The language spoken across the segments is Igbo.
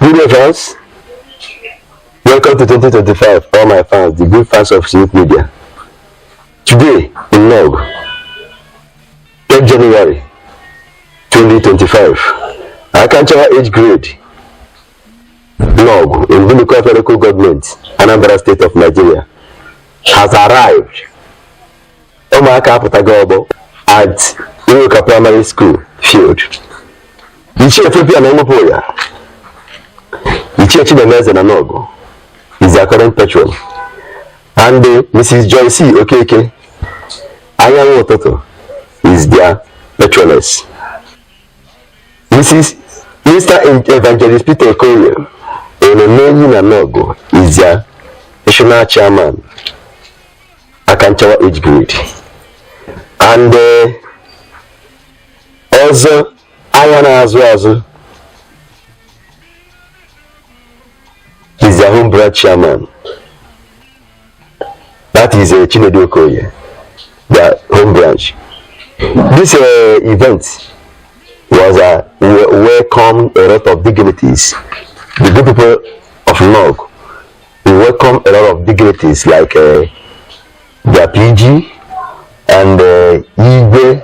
Good day, fans. Welcome to 2025, all my fans, the good fans of Smith Media. Today, in Nawgu, 3rd January 2025, Akanchawa age grade, Nawgu, in Dunukofia local government, Anambra State of Nigeria, has arrived. Ụmụaka apụtago ọgbọ at Iruka Primary School field. Ichie Ethiopia na Enwepụ ya. Ichie Chinemeze na Nawgu is their current patron. And Mrs. Joyce Okeke, Anyanwụ Ụtụtụ, is their patroness. Mrs. Mr. Evangelist Peter Okoye, Onomenyi na Nawgu, is their national chairman, Akanchawa age grade. And ọzọ anya na-azụ azụ is their home branch chairman. That is Chinedu Okoye, their home branch. This event was welcomed a lot of dignitaries. The good people of Nawgu, we welcome a lot of dignitaries like their PG and Igwe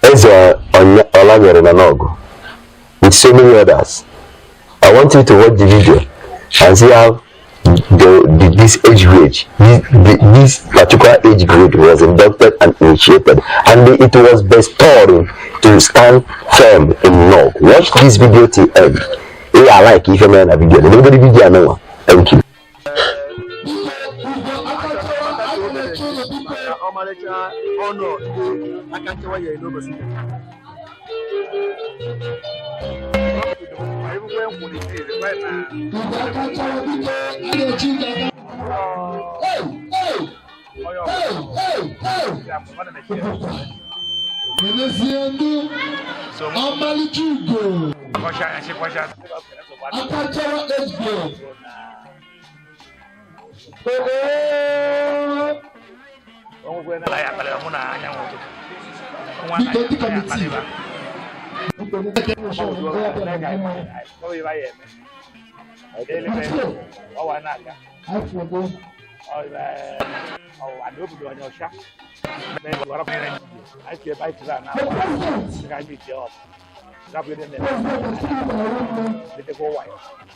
Eze Olanyere na Nawgu, with so many others. I want you to watch the video and see how this age grade, this particular age grade was inducted and initiated, and it was bestowed to stand firm in Nawgu. Watch this video till end. If I like, if you man a video, nobody video no. Thank you.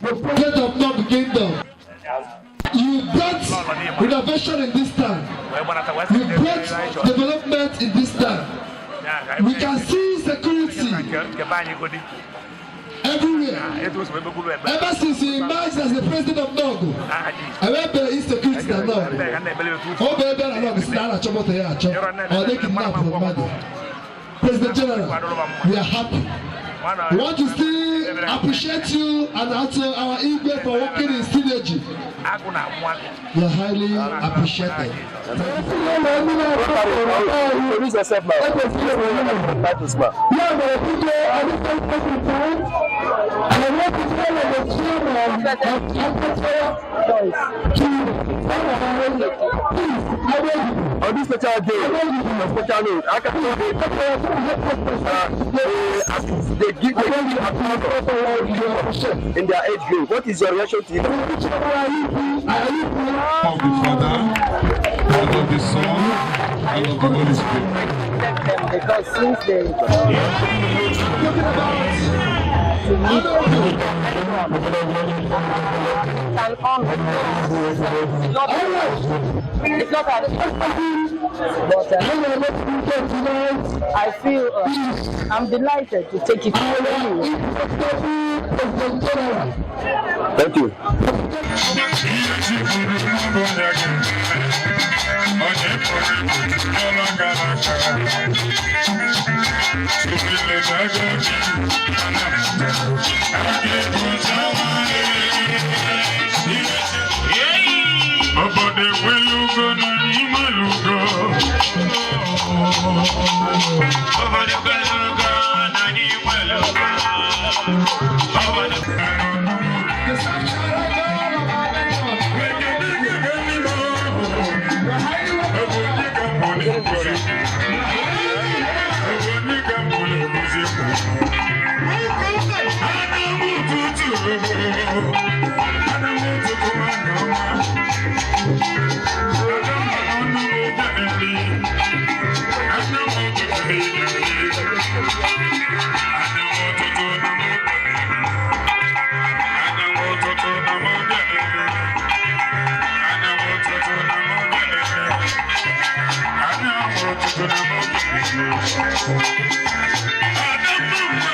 The president of Nawgu Kingdom, you brought renovation in this town. You brought development in this town. We can see security everywhere. Ever since he emerged as the president of Nawgu, I went there insecurity na Nawgu. Oh, baby, na Nawgu, si na achọ moto ya achọ. Or they kidnap mmadụ. President General, we are happy. We want to still appreciate you and also our Igwe for working in synergy. You are highly appreciated. Introduce yourself now. That is man. On this special day, on special note, I can they give in their age group. What is your reaction to it? Of the Father, and of the Son, and of the Holy Spirit. Because since they to meet an honor. It's not an, but I feel I'm delighted to take it. Thank you. Obodo Anyanwụ ụtụtụ nwanyị ọma. Adamma ọnụ m bịa Anyanwụ ụtụtụ na-ebili. Anyanwụ ụtụtụ na mụ Anyanwụ ụtụtụ na mụ bịa Anyanwụ ụtụtụ na mụ bịa Anyanwụ ụtụtụ na mụ bịa Adamma mma.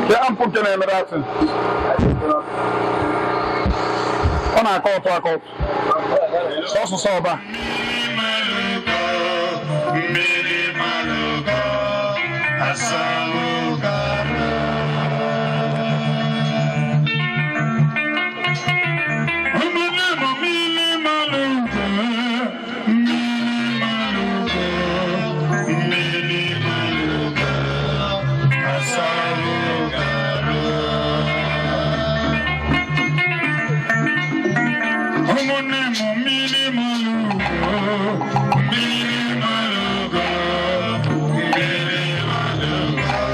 Ke ampụ nke na-emere asị. Ọ na-akọ ụtọ akọ ụtọ. Sọsụsọ ọba. Mmiri malugo, asalugara. Ụmụnne m mmiri malugo, mmiri malugo, mmiri malugo, asalugara. Ụmụnne m mmiri malugo, mmiri malugo, mmiri malugo,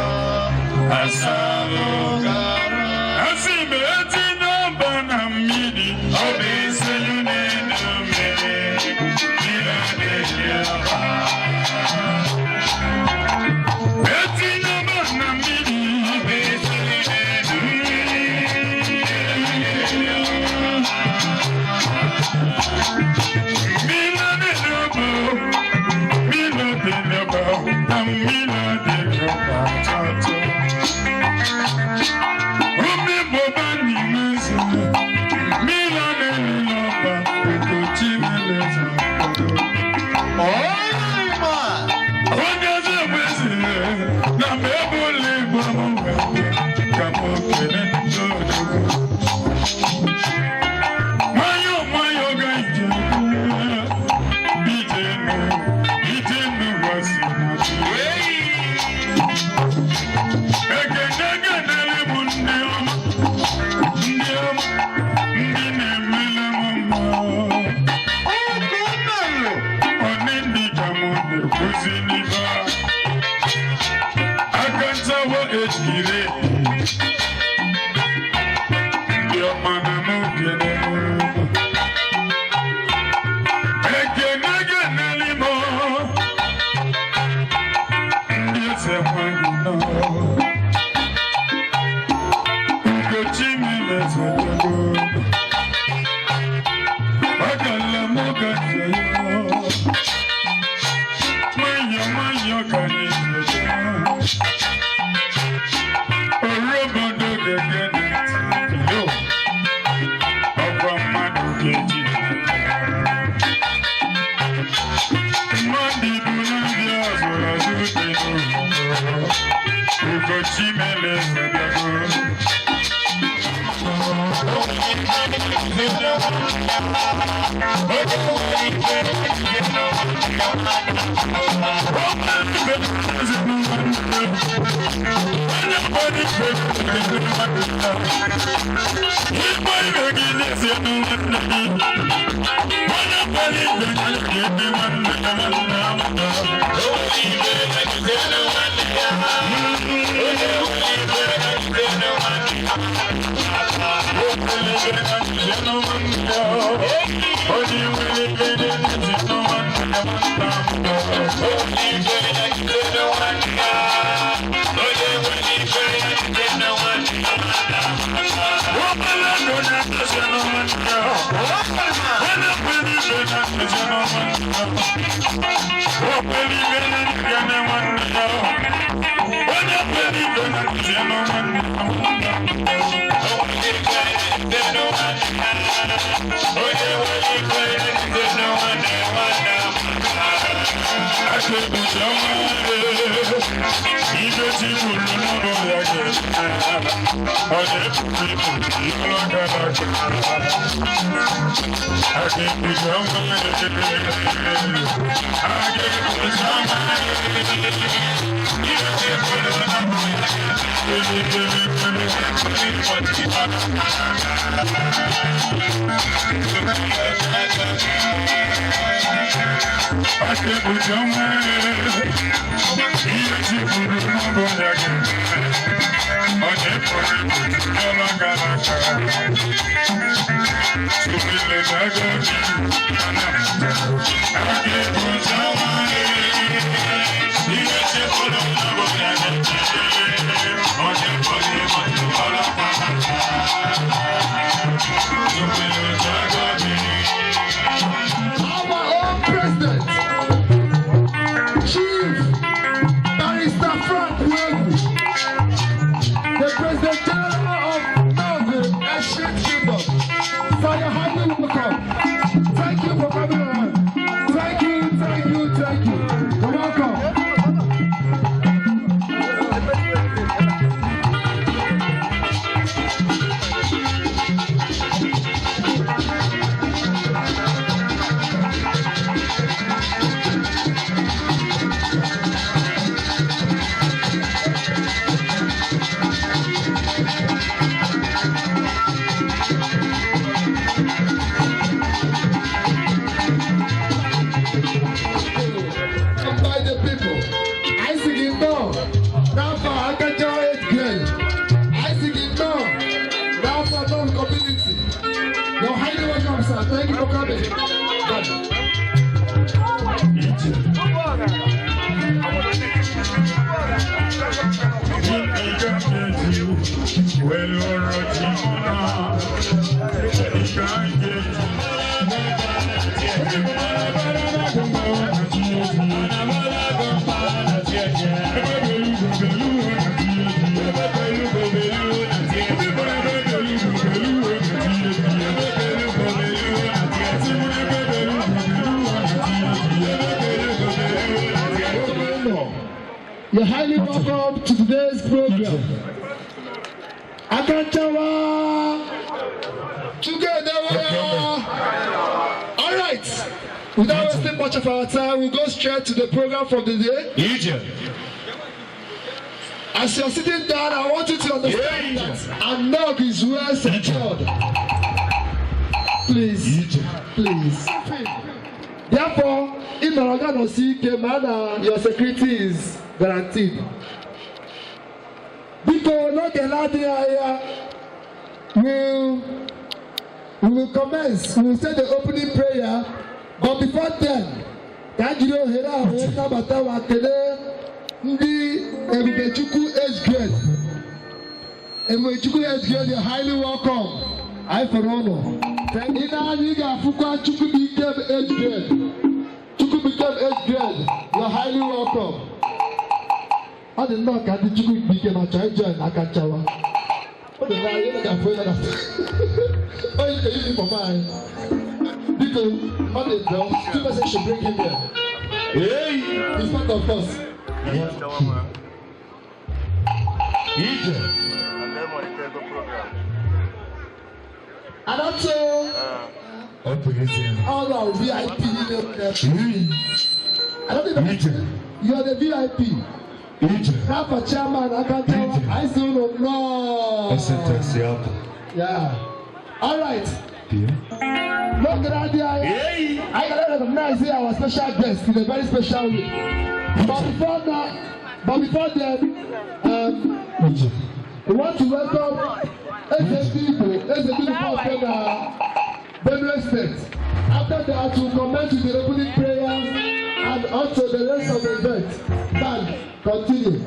Our own president, Chief Barrister Frank Webu, the President General of Northern Asian Kingdom. Sir, you're highly welcome. Thank you for coming around. Thank you, thank you, thank you. You're welcome. By the people. I sing it now. Now for Akaja 8th grade. I sing it now. Now for non community. You're highly welcome, sir. Thank you for coming. You're highly welcome to today's program. Akanchawa! Together! All right. Without wasting much of our time, we'll go straight to the program for the day. As you're sitting down, I want you to understand that Anog is well secured. Please, please. Therefore, in Organo CK, man, your security is guaranteed. Biko, n'oge na-adịghị anya, we will commence, we will say the opening prayer, but before then, ka a jiri ohere a wee nabata ma kelee ndị Ebubechukwu age grade. Ebubechukwu age grade, you're highly welcome. Anyị fọrọ ụnụ. Ị na-anya ị ga-afụkwa Chukwubikem age grade. Chukwubikem age grade, you're highly welcome. Ọ dị nnọọ ka ndị Chukwubikem achọ ijoin aka nchawa. Ọ dị nnọọ anyị ga-afụ ịnọ na onye nke uniform anyị. Biko, ọ dị nnọọ, two persons should bring him here. He's part of us. Ije. Adato. All our VIP. I don't even. You are the VIP. Rafa chairman, Akanta, I still don't know. Yeah. All right. Look at that. I gotta recognize here our special guest in a very special way. But before that, we want to welcome Ezebiko from Benue State. After that, we'll commence with the opening prayers and also the rest of the event. Band, continue.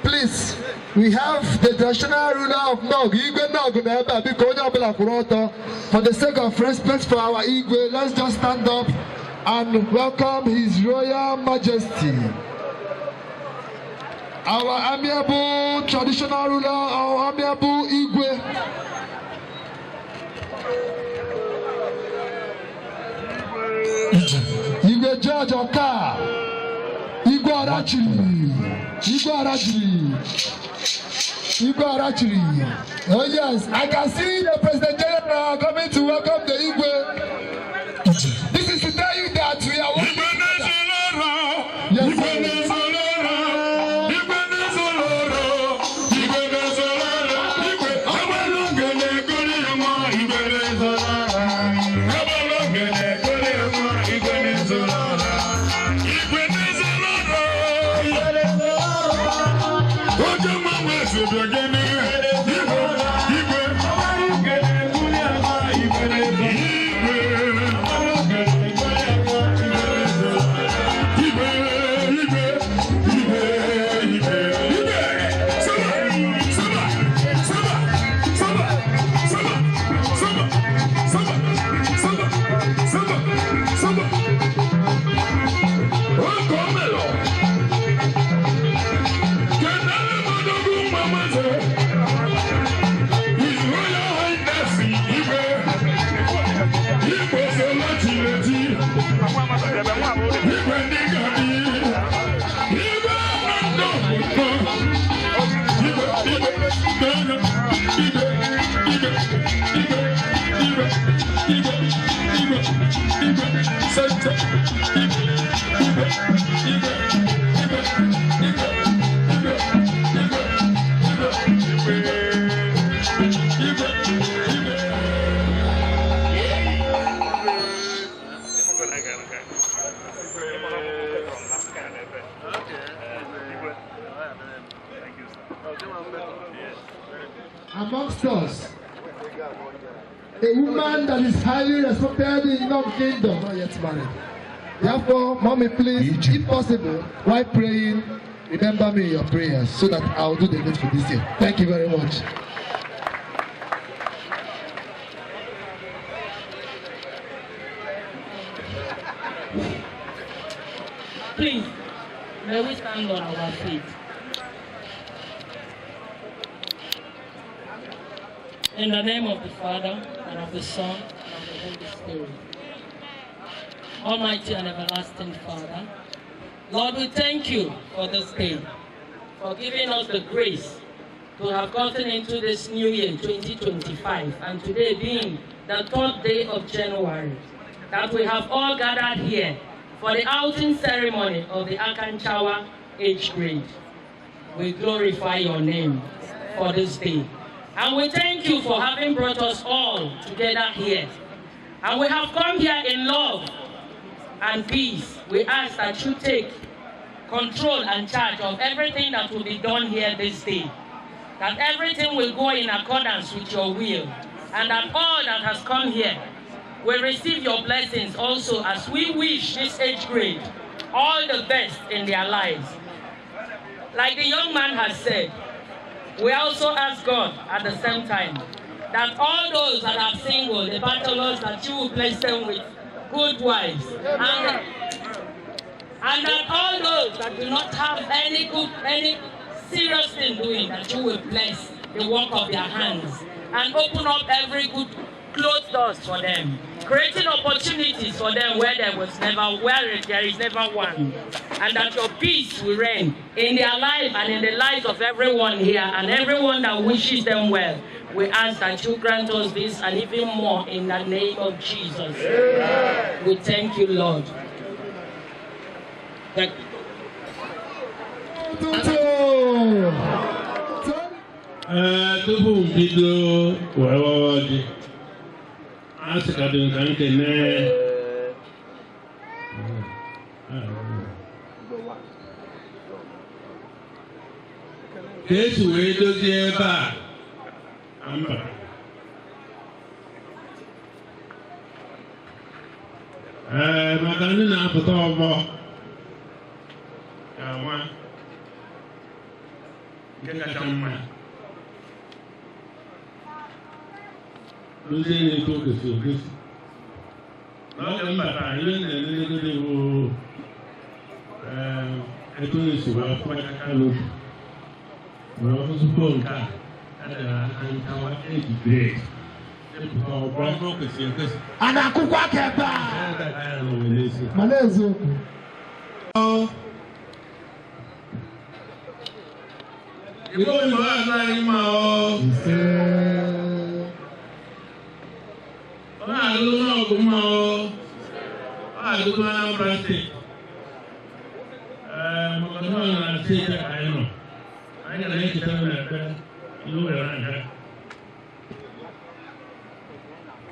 Please, we have the traditional ruler of Nog, Igwe Nog, for the sake of respect for our Igwe, let's just stand up and welcome His Royal Majesty, our amiable traditional ruler, our amiable Igwe. Igwe George Oka, Igwe Arachiri, Igwe Arachiri, Igwe Arachiri. Oh yes, I can see the President General coming to welcome the Igwe. This is to tell you that we are working together. Yes, sir. Igwe, igwe, igwe, igwe, igwe, sente, igwe, igwe, igwe, igwe, igwe, igwe, igwe, igwe, igwe, igwe, igwe. Amongst us, a woman that is highly respected in North Kingdom, not yet married. Therefore, mommy, please, if possible, while praying, remember me in your prayers so that I'll do the needful this year. Thank you very much. Please, may we stand on our feet. In the name of the Father, and of the Son, and of the Holy Spirit. Almighty and everlasting Father, Lord, we thank you for this day, for giving us the grace to have gotten into this new year, 2025, and today being the third day of January, that we have all gathered here for the outing ceremony of the Akanchawa age grade. We glorify your name for this day. And we thank you for having brought us all together here. And we have come here in love and peace. We ask that you take control and charge of everything that will be done here this day. That everything will go in accordance with your will. And that all that has come here will receive your blessings also, as we wish this age grade all the best in their lives. Like the young man has said, we also ask God at the same time that all those that are single, the bachelors, that you will bless them with good wives. And that all those that do not have any serious thing doing, that you will bless the work of their hands and open up every good closed doors for them, creating opportunities for them where there is never one. And that your peace will reign in their life and in the lives of everyone here and everyone that wishes them well. We ask that you grant us this and even more in the name of Jesus. Amen. We thank you, Lord. Thank you. Ee, tupu m bido wee wawa ọjị, a sị ka dị m ka m kenee ka esi wee dozie ebe a na mba. Ee, maka ndị na-apụta ọgbọ ga-ama nke kacha mma dozie ya etu o kwesịrị ekwesị. N'oge m batara, ihe m na-elelegode bụ etu esi wee kwanye canopy wee ọzụzụ nke a adịghị aka nchawa age grade ịpụta ọgbọ o kwesịrị ekwesị. A na-akụkwa aka ebe a. Ya na onwe n'ezi. Mana eziokwu. Igbo Igbo azụ anyị mma ọ. Ise. Ọ na-adụrụ n'ọgụ mma ọ. Ọ na-adụrụ n'Anambra Steeti. Ee, maka na ọ nọ na steeti a ka anyị nọ. Anyị ga na-echeta na ekpere ihe o were aga.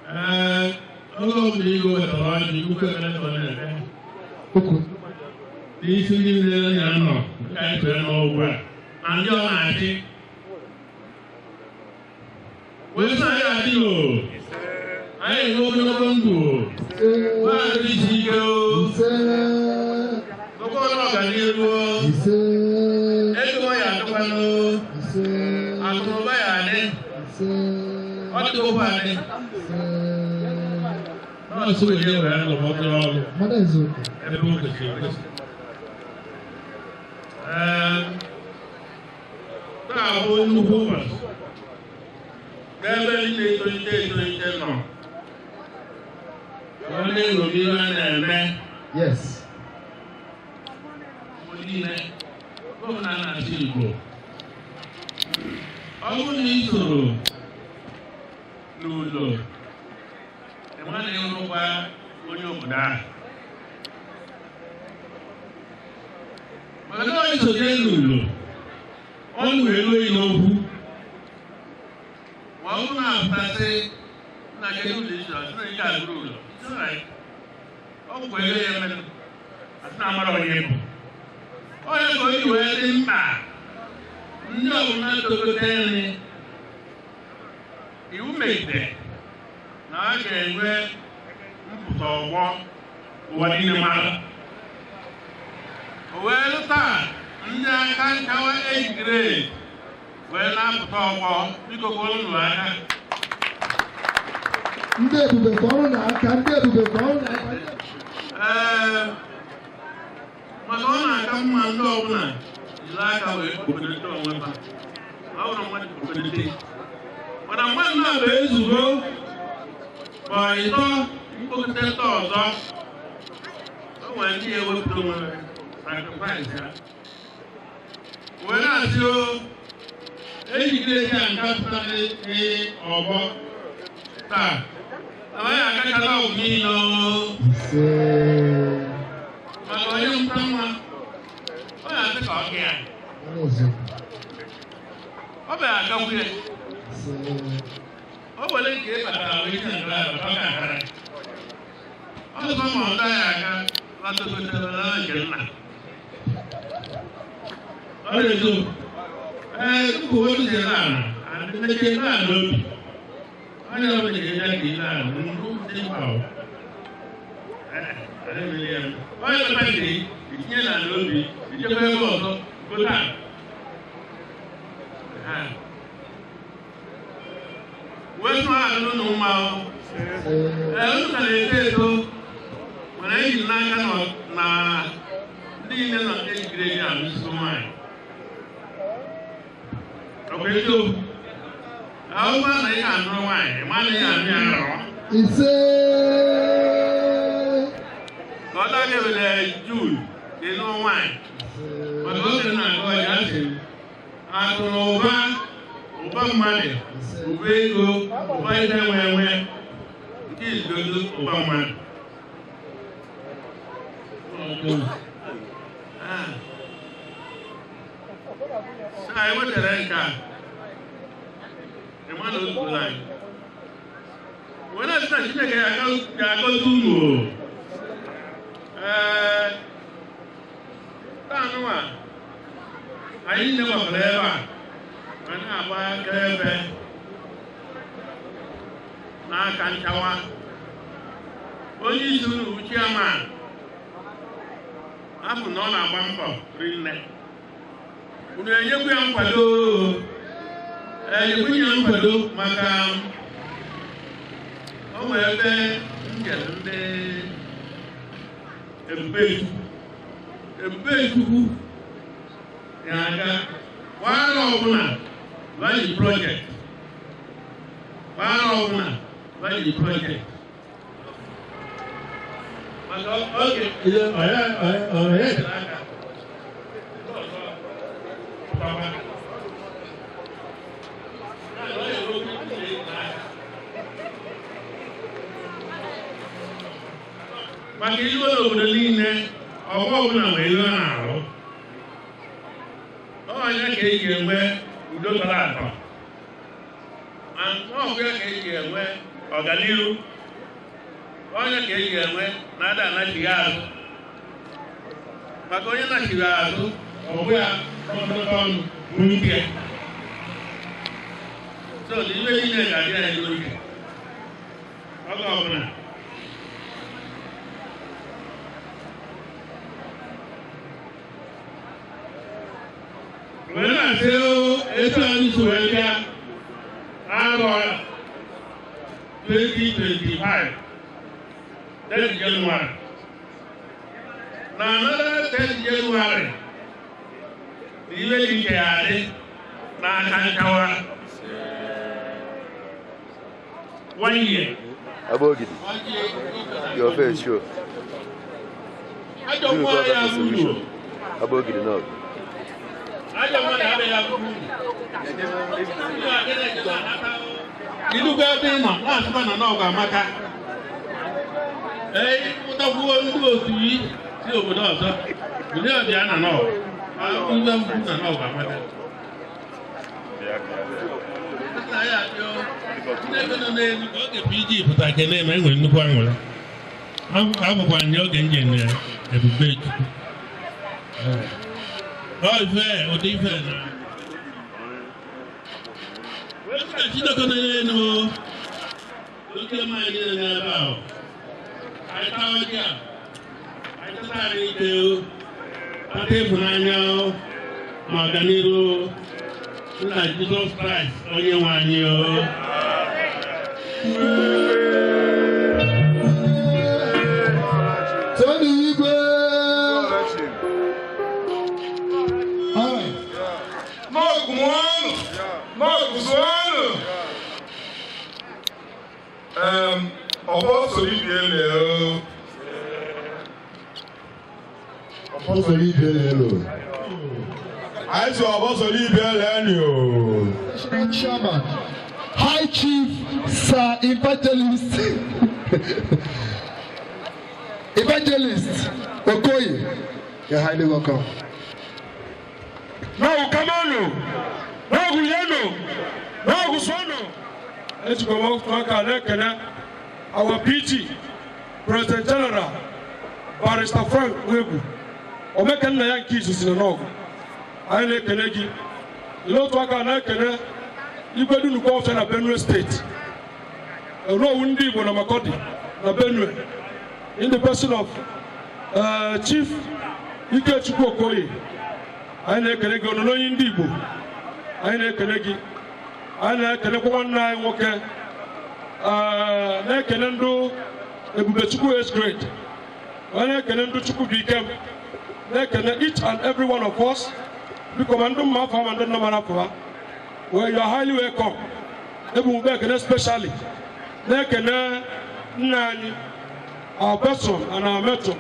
Ee, oge ọbụla igwe wetara ọjị, nnukwu ekpere ka ọ na-ekpe. Okwu. N'isi ndị niile na-anọ, nke anyị tụrụ n'ọgwụ a, na ndị ọ na-achị. Wee sị anyị adị o. Anyị enwe ogologo ndụ o. Maazị isi ike o. Ise. Okwu ọnụ ọganihu o. Ise. Ego ya adịkwanụ. Ise. Akụnụba ya adị. Ise. Ọ dịgokwa adị. Ise. Nọọsụ wee were alụmọdụ ọrụ Mana eziokwu. ebe o kwesịrị ekwesị. Ee, taa bụ nnukwu ụbọchị n'ebe ndị na-etolite etolite nọ. Ka ọ na-eṅomi ihe a na-eme. Yes. Igbo niile, gọvanọ na-achị Igbo. Ọ bụrụ na ị soro n'udo ụzọ ịma na ịrụkwa onye obodo ahụ maka na onye sote n'ụlọ ọnụ elu oyi n'okwu ma ọ bụrụ na apụtasị na kedu ụlọ isi ọsị na ike agụrụ ụlọ ọ bụkwa ego ya emenụ asị na amara onye bụ onye ka o ji wee dị mkpa ndị ọbụla togote nri iwu megide na a ga-enwe mpụta ọgbọ ụwa niile mara o wee lụta ndị aka nchawa age grade wee na-apụta ọgbọ biko kwụrụ ụlọ aka. Ndị ebube ka ọrụ na-aka, ndị ebube ka ọrụ na-aka. Ee, maka ọ na-aka mma ndị ọbụla jiri aka wee kpokọta onwe ha. Ọ bụrụ mmadụ kpokọta mana mmadụ na-abụ ezugo ma ịtọ mkpokọta ọzọ o nwere ndị ya ewepụta onwe ha sacrifice ha wee na-asị o ejigide ya nke pụtara ọgbọ taa anaghị akachala ọgwụ niile maka onye mụta nwa ọ na-asị ka ọ gị ya ọ bịara agakwu ya ọ were nke ị batara wee tinye nke ya bata ọ ga-akara ọ sọ ma ọ gaghị aga latogotere na nke nna ọ na-ezo ee tupu o duzie n'ala mechie n'ala obi onye ọbụla ga-eji aka ile ala mbụ dị mkpa onye kpata nke itinye n'ala obi ichekwa ebe ọzọ gota wee sụọ ahụ n'ụlọ mma ee unu ka na-eto eto mana eji n'aka na ndị niile nọ ejigide eji alụso nwaanyị ọ bụ eziokwu ahụhụ na ị ga-anụrụ nwaanyị ma na ị ga-anụ ya rọọ Ise. Ka ọ daghị ewere Jun ka ị nụọ nwaanyị maka oge na-agụ ọja asị akụ na ụba ụba mmadụ ụba ego ụba ihe nwe enwe nke izigodo ụba mmadụ. Anyị wetara nke a ịma na ozugbo anyị wee na-asị na Chineke ga-agọzi unu. Ee, taa nụwa anyị niile gbakọrọ ebe a ma na-agba akaebe n'aka nchawa onye isi unu bụ chairman afụ na ọ na-agba mbọ rinne unu enyekwu ya nkwado enyekwu ya nkwado maka o nwere ebe njem ndị Ebubechukwu na-aga kwara ọbụla vaji project kwara ọbụla vaji project maka oge ọya aka maka ilu n'obodo niile ọgbọ ọbụla nwere ilu a na-arụ ọnya ka eji enwe udo tọrọ atọ ma ọgụ ya ka eji enwe ọganihu ọnya ka eji enwe na-ada anachighị azụ maka onye nachighị azụ ọgbụ ya ọnụ n'ubi so na iwe niile ga-adị anyị n'oge oge ọbụla. Wee na-asị etu anyị si wee bịa arọ 2025 10 January na another 10 January na iwe dị nke ya adị n'aka nchawa 1 year. Abogidi, your face show. Ajọ nwa ya uru. Abogidi no. Ajọ nwa ya abịaghị uru. Ilukwa ebe ị nọ na-asịkwa na Nawgu amaka. Ee, ịkpụtakwuo ndị otu yi si obodo ọzọ ụdị ọbịa na Nawgu ndị ukwu na Nawgu amaka. Nna ya adịọ Chineke nọ n'elu ka oge PG pụta kene ma enwere nnukwu aṅụrị. Abụkwa nye oge nje na ebube Chukwu. Ọ ife ụdị ife na wee sị ka Chineke nọ n'elu oke ọma anyị niile n'ebe ahụ. Anyị taa ọjị a, anyị tata anyị ike o, tata ịfụnanya o, ma ọganiru o. Nna Jizọs Kraịst onye nwe anyị o. Tony Igwe. All right. Nawgu mụọnụ! Nawgu zụọnụ! Ọbọ soro ibi ele o. Ọbọ soro ibi ele o. Anyị sị ọbọ soro ibi ele ni o. National Chairman, High Chief Sir Evangelist Evangelist Okoye, you're highly welcome. Nawgu kamanụ! Nawgu yenu! Nawgu sọnụ! Ejikwa m otu aka na-ekele our PG, President General, Barrister Frank Nwegwu, omeke nna ya nke izizi na Nawgu. Anyị na-ekele gị. Ile otu aka na-ekele Igwe Dunukwu Ọfịa na Benue State, Onowu ndị Igbo na Makurdi na Benue, in the person of Chief Ikechukwu Okoye. Anyị na-ekele gị ọnụnụ onye ndị Igbo. Anyị na-ekele gị. Anyị na-ekelekwa nwanne anyị nwoke, na-ekele ndị Ebubechukwu age grade. Anyị na-ekele ndị Chukwu bụ ike, na-ekele each and every one of us. Biko, ma ndị mma afọ ma ndị nna mara afọ ha, well, you are highly welcome. Ebumube ekele specially na-ekele nna anyị, our patron and our mentor.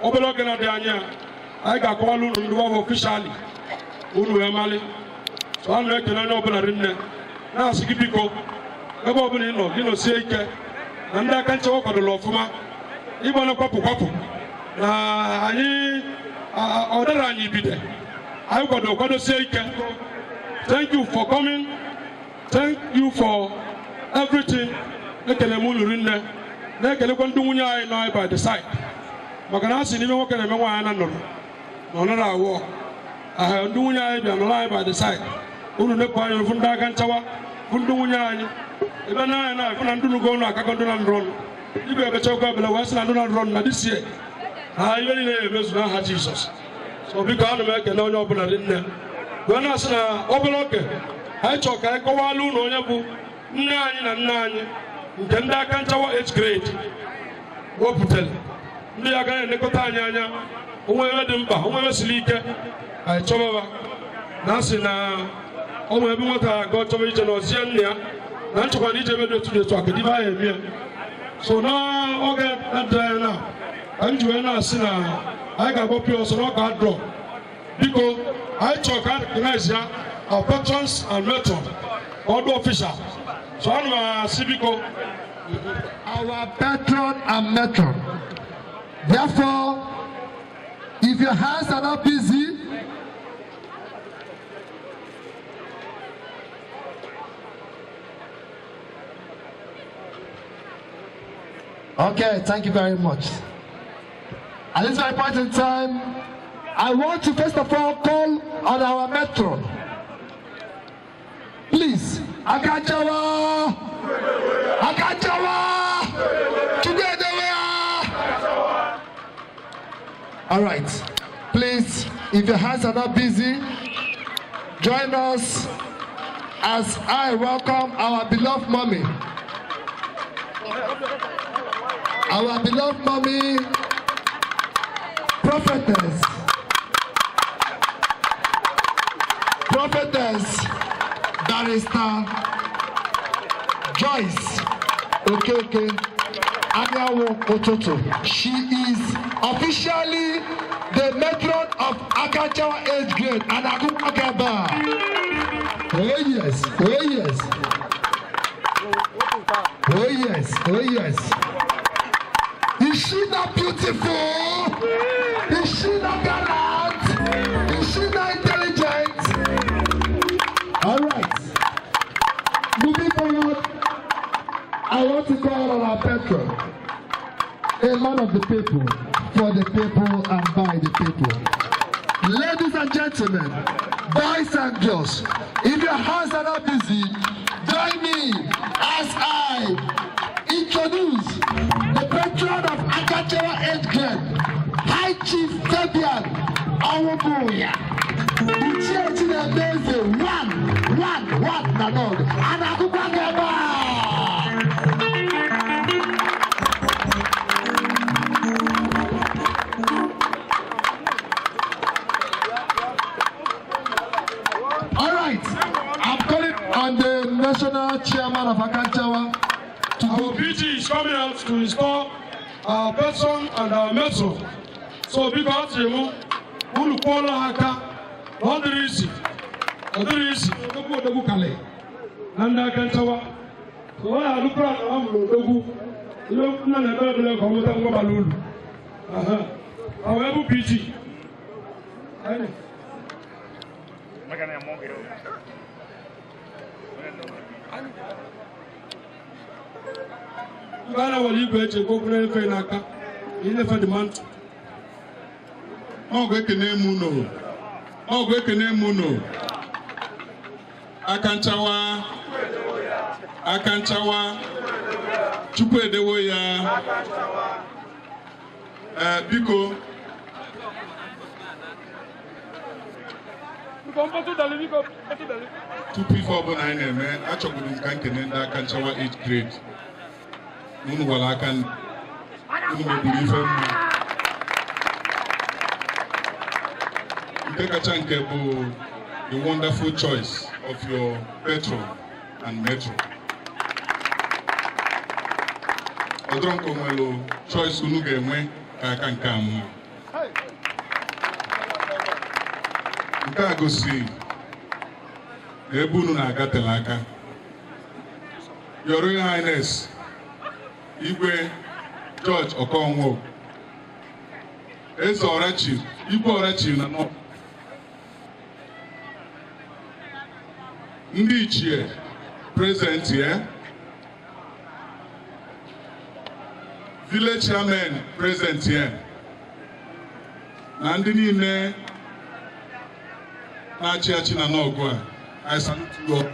Obere oge na-adị anya, anyị ga-akọwala unu ndị ọbụ officially, unu wee mali. So a na-ekele onye ọbụla rinne, na-asị gị biko, ebe ọbụla ị nọ, gị nọsie ike na ndị aka nchekwa kwadoro ọfụma ịgbana kwapụ kwapụ na anyị ọ dara anyị ibide anyị kwado kwadosie ike. Thank you for coming, thank you for everything. Ekele m unu rinne, na-ekelekwa ndị nwunye anyị nọ by the side, maka na a sị n'ime nwoke na-eme nwaanyị na nọrọ na ọ nara awụ ahụ. Ndị nwunye anyị bịa nọrọ anyị by the side. Unu nepụ anya fụ ndị aka nchawa, fụ ndị nwunye anyị ebe na anya na-afụ na ndị nugo ọnụ akago ndị na ndụrụ ọnụ igwe ebechakwa ebele wee sị na ndị na ndụrụ ọnụ na this year na ihe niile ya emezu n'aha Jizọs. So biko, ana m ekele onye ọbụla dị nne, wee na-asị na obere oge anyị chọrọ ka anyị kọwala unu onye bụ nne anyị na nna anyị nke ndị aka nchawa age grade wepụtara, ndị ya agaghị elekọta anyị anya. Onwe ebe dị mkpa, onwe ebe siri ike, anyị chọbaba na asị na onwe ebe nwata aga chọba ije na ọzie nna ya na nchekwa na ije ebe dị otu dị otu a, kedu ibe anyị eme ya? So n'oge na-adịghị anya na anyị ji wee na-asị na anyị ga-agbapụ ya ọsọ n'ọka adrọ. Biko, anyị chọrọ ka recognize ya, our patrons and matron, ọdụ official. So ana m asị biko. Our patron and matron. Therefore, if your hands are not busy, okay, thank you very much. At this very point in time, I want to first of all call on our matron. Please, Akachawa! Akachawa! Together. All right. Please, if your hands are not busy, join us as I welcome our beloved mommy. Our beloved mommy, prophetess, Prophetess Barrister Joyce Okeke Anyanwu Ototo. She is officially the matron of Akachawa age grade and Akubakaba. Oh yes, oh yes. Oh yes, oh yes. Is she not beautiful? Is she not gallant? Is she not intelligent? All right. Moving forward, I want to call on our patron, a man of the people, for the people and by the people. Ladies and gentlemen, boys and girls, if your hands are not busy, join me as I introduce the patron of Akanchawa Age Grade, High Chief Fabian Onwubuya. Ichie Chinemeze one, one, one na Nawgu. And akwụkwọ ga-ebe a. All right, I'm calling on the national chairman of Akanchawa to Our go. PG is coming out to install our person and our metro. So biko atịrị m unu kwụọla ha aka na ọ dịrị isi, ọ dịrị isi. Odogwu, odogwu kalị na ndị aka nchawa. So ọ na-alụkwara na ha mụrụ odogwu ihe nna na ebere ebere ka ọ mụta nwa bara uru. Aha. Ọ wee bụ PG. Anyị. Maka na mụ gị. Mgbe a na-were igwe eji ekwu okwu na-efe n'aka, inefe dị mantụ. Ọgụ, ekene m unu. Ọgụ, ekene m unu. Aka nchawa, aka nchawa, Chukwu edewo ya. Ee, biko. Biko, mkpọtụ dali, biko, mkpọtụ dali. Tupu ife ọbụla anyị na-eme, achọgburu m ka nkene ndị aka nchawa age grade na unu gwara aka unu mebiri ife mma. Nke kacha nke bụ the wonderful choice of your patron and metron. Ọdụrọ nke nwere choice unu ga-enwe ka aka nke a mma. Nke a gosi na ebe unu na-agatela aka. Your Royal Highness, Igwe George Okonwo, Eze Orachi, Igwe Orachi na nọ ndị ichie present here, village chairman present here, na ndị niile na-achị achị na n'ọgụ a, I salute you all.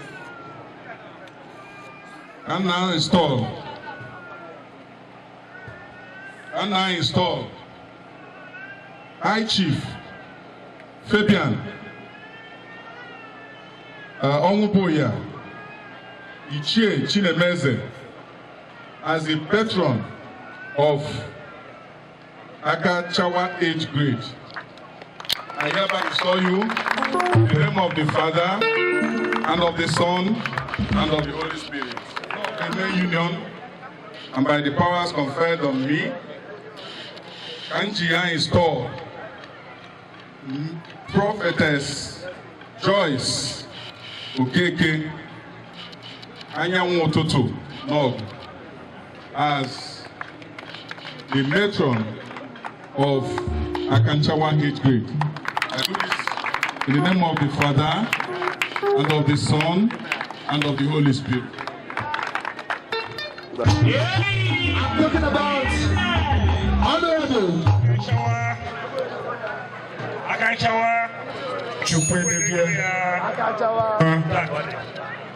Ka nna install, ka nna install High Chief Fabian Onwubuya, Ichie Chinemeze, as the patron of Akachawa age grade. I hereby install you in the name of the Father, and of the Son, and of the Holy Spirit. Amen. Union, and by the powers conferred on me, Kanji install Prophetess Joyce Okeke Anyanwụ Ụtụtụ Nawgu as the matron of Akanchawa age grade. I do this in the name of the Father, and of the Son, and of the Holy Spirit. I'm talking about Honorable Akanchawa. Chukwu edebie.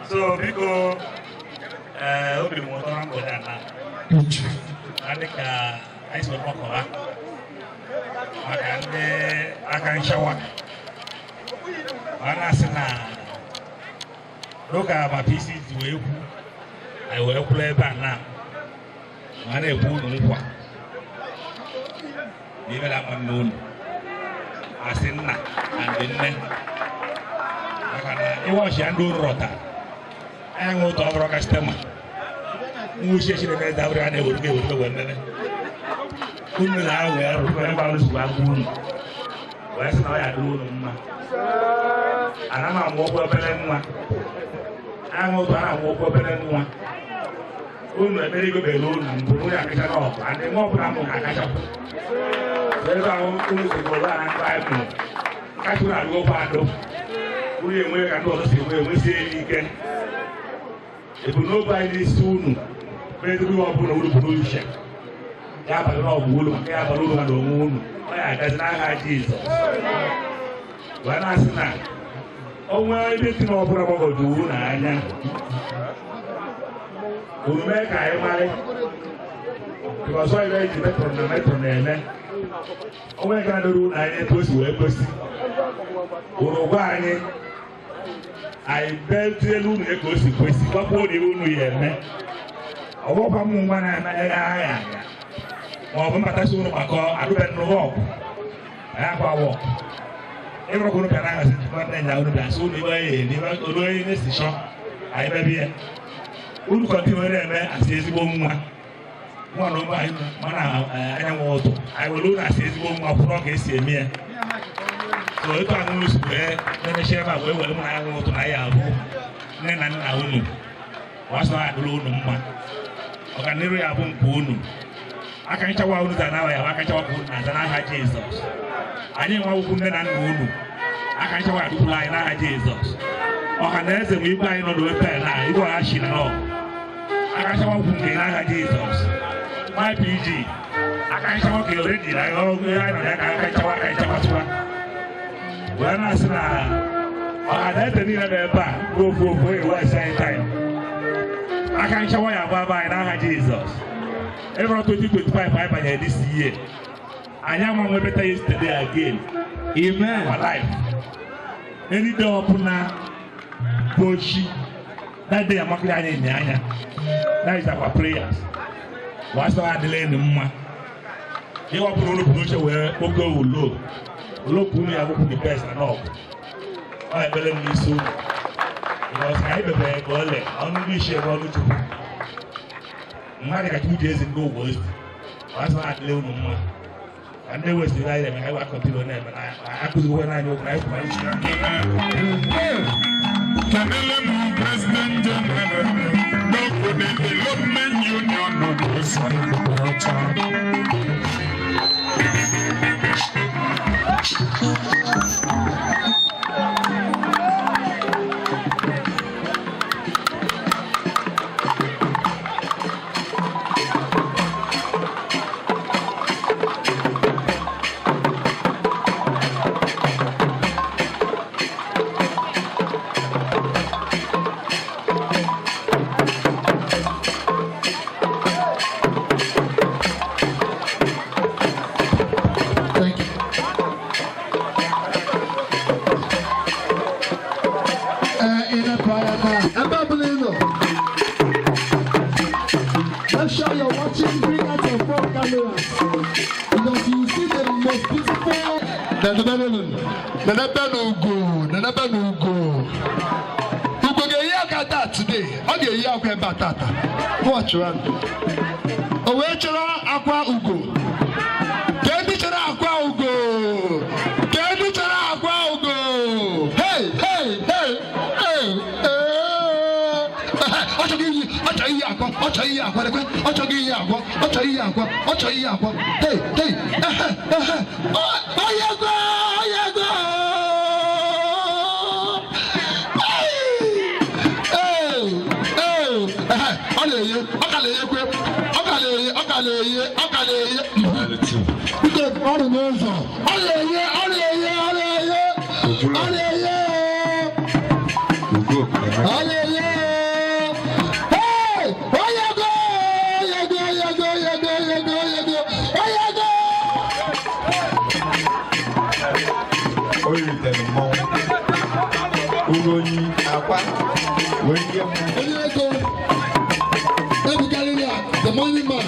So biko, ee, obi m ụtọ na mgbede a na na dịka anyị si wee gbakọba maka ndị aka nchawa, ma na-asị na n'oge ma PC ji wee kwu, anyị wee kwuru ebe a na ma na-ekwu unu nkwa na ibe na-akpa nne unu asị nna na ndị nne, maka na ịwọchi ya ndị unu rọta anya nwe otu ọ bụrụ customer nwuchie Chineke dabere a na-ewerugo ewerugo wee meme unu na-awe arụ wee gbalụ nsogbu agwa unu wee sị na ọ ya adịrị unu mma. Ana m amụ okwu obere nwa aṅụ otu a na-amụ okwu obere nwa. Unu ekpere igwe bere unu na mbụ unu akacha n'ọgụ and nwa ọbụla mụ ga-akachapụ. Ebe ahụ unu si bụrụ na ndị anyị mụrụ kacha unu adịgokwa adụ unu enwe ka ndị ọzọ si enwe enwesie ya ike. Ebumnobi anyị n'isi unu bụ ezigbo ihe ọbụla unu bụ n'uche ya abalị n'ọgwụ unu maka ya abalị unu na onwe unu ọ ya agazi n'aha Jizọs. Wee na-asị na onwe ebe dị n'ọbụla gbagwoju unu anya unu mee ka anyị marị because ọ ibe eji metro na metro na-eme onwe nke na-adọrọ unu anya etu o si wee kwesị unu gwa anyị anyị bezielu unu ka o si kwesị gwakwuo na ihe unu ya eme ọgbọkwa m nwa na-eme agha agha ma ọ bụ mbatasi unu gbakọ adụbe nnụrụ ọgụ anyị akwa wọk ịbụrụ ka unu bịara ahazi nwanne nya unu bịa sị unu ibe ya eri olu onye na-esi chọ anyị bebe ya unu kọntinu na-eme asị ezigbo nwa nwa na ụmụ anyị mana anyanwụ ụtụ anyị were unu asị ezigbo nwa kwụrụ ka esi eme ya so etu ahụ unu si wee na-emechi ebe a wee were mụ na anyanwụ ụtụ na ya abụ nne na nna unu wasọ adịla unu mma ọganiru ya bụ nke unu aka nchawa unu za na ya aka nchawa ka unu na-aza n'aha Jizọs. Anyị nwa ukwu nne na nna unu aka nchawa adụkwula anyị n'aha Jizọs. Ọha na eze ma igwe anyị nọ n'ofe na igwe ọha shi na n'ọgụ aka nchawa ukwu nke n'aha Jizọs. YPG aka nchawa ka ere dị na ọgụ anyị nọ ya ka aka nchawa aka nchawa tụwa wee na-asị na ọha na eze niile nọ ebe a bụ ofu ofu ewu esi anyị taịm aka nchawa ya agba anyị n'aha Jizọs. Every 2025 anyị banyere this year anyị ama nwe better yesterday again. Amen. Our life any day ọbụla bụ ochi that day amakịrị anyị enye anya. That is our prayers. Wasọ adịla enu mma ihe ọ bụla unu bụ n'oche wee kpoko ulo ulo ka unu ya bụkwu the best na n'ọgụ ọ ekpere m n'isi unu because anyị bebere ka ole ọnụ ndị isi ebe ọnụ Chukwu mmadụ ka Chukwu ji ezi ndị ụgwọ ozi wasọ adịla unu mma ka ndị wesịrị anyị na-eme ka anyị gwa kọntinu na-eme na akụzigokwe n'anya okwu na anyị kwuru anyị Kenele m President General N'Ọgụ Development Union n'Obosi Ọcha. Thank you. Ee, ị na-apụ anya na ebe ọbụla ị nọ. Make sure you're watching, bring out your phone cameras because you see the most beautiful. Nenebe n'ugo, nenebe n'ugo. Ugo ga-eyi aka taa today. Ọ ga-eyi akwa ebe a tata. Watch one. O wee chọrọ akwa ugo. Ka ndị chọrọ akwa ugo. Ka ndị chọrọ akwa ugo. Hey, hey, hey, hey, hey. Ọ chọrọ iyi, ọ chọrọ iyi akwa, ọ chọrọ iyi akwa, lekwe, ọ chọrọ iyi akwa, ọ chọrọ iyi akwa, ọ chọrọ iyi akwa. Hey, hey, ehe, ehe. Onye go, onye go. Hey, hey, ehe, ọ na-eye, ọ ka na-eyekwe, ọ ka na-eye, ọ ka na-eye, ọ ka na-eye. Biko, ọrụ n'ụzọ. Ọ na-eye, ọ na-eye, ọ na-eye, ọ na-eye. Ọ na-eye. Hey! Onye go! Onye go, onye go, onye go, onye go, onye go, onye go! O yitere mmọnwụ ugonyi akwa wee nye mmọnwụ. Onye ego, Ebuka Lilia, the money man.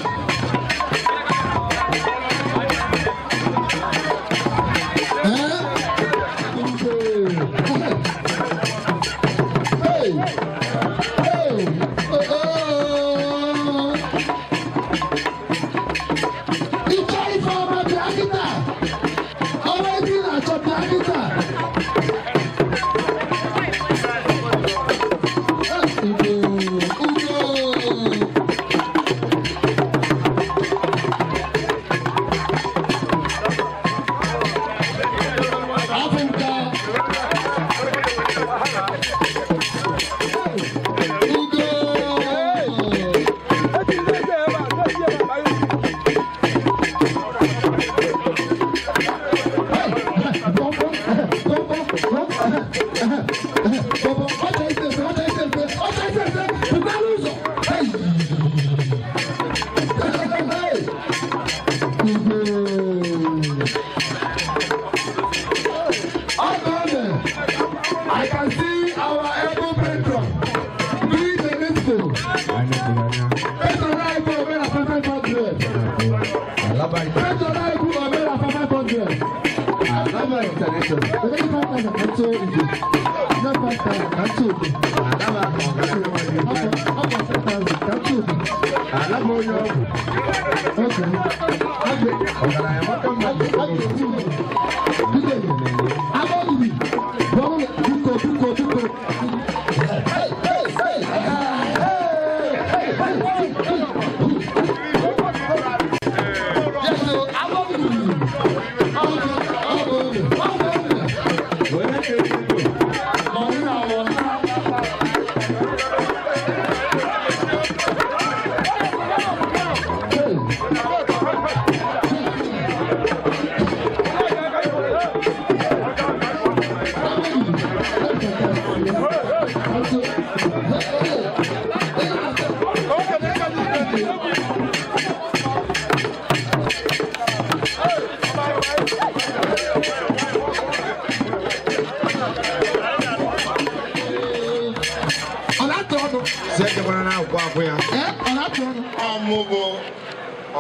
Eh? Hey! Hey! Oh, oh! Ịchọ ife ọma bịa kịta! Ọrụ ebe ị na-achọ bịa kịta! Ugo! Ugo! Alaba Patron anyị bụ Omera 500. Alaba International. Ebe 5,000 ka ntụ igwe. Nye 5,000 ka ntụ igwe. Alaba Ọkwa 4,000 ka ntụ igwe. Alaba onye ọgwụ. Okay. Ọgaranya maka mmadụ. A ga-eti ugwu. Biko, Agbogidi, bọọlụ, biko, biko, biko. Hey, hey, hey, hey, hey, hey, hey. Yes, so Agbogidi. Agbogidi, Agbogidi. Ọ na-atụ ọnụ? Si ekebara na akwụkwọ akwụ ya. Ee, ọ na-atụ ọnụ? Ọmụbụ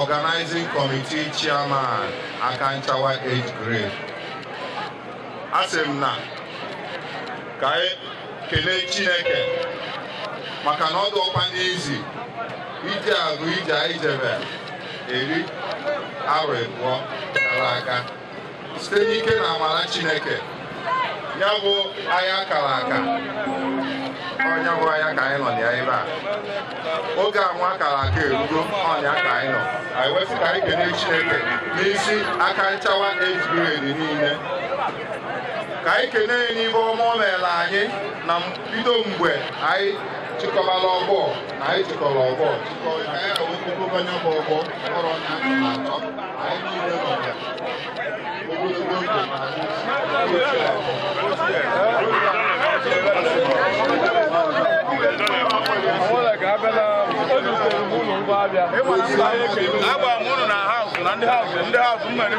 organizing committee chairman Akanchawa age grade. A sị m na ka anyị kelee Chineke maka na ọ dị ọkwa n'izi ije agụ ije anyị jebe eri arọ 2 gara aga site n'ike na amara Chineke, ya bụ anya kara aka, ọnya bụ anya ka anyị nọ na ya ebe a. Oge anwa akara aka erugo, ọnya ka anyị nọ. Anyị wesị ka anyị kelee Chineke n'isi Akanchawa age grade niile, ka anyị kelee ya n'ihe ọma o meela anyị na bido mgbe anyị chịkọbara ọgbọ na anyị chịkọrọ ọgbọ chịkọ anyị awụkwụkwọ onye bụ ọgbọ ọrụ na achọ anyị niile nọ ya ogologo ndụ na Agba m unu na house na ndị house ndị house m mere.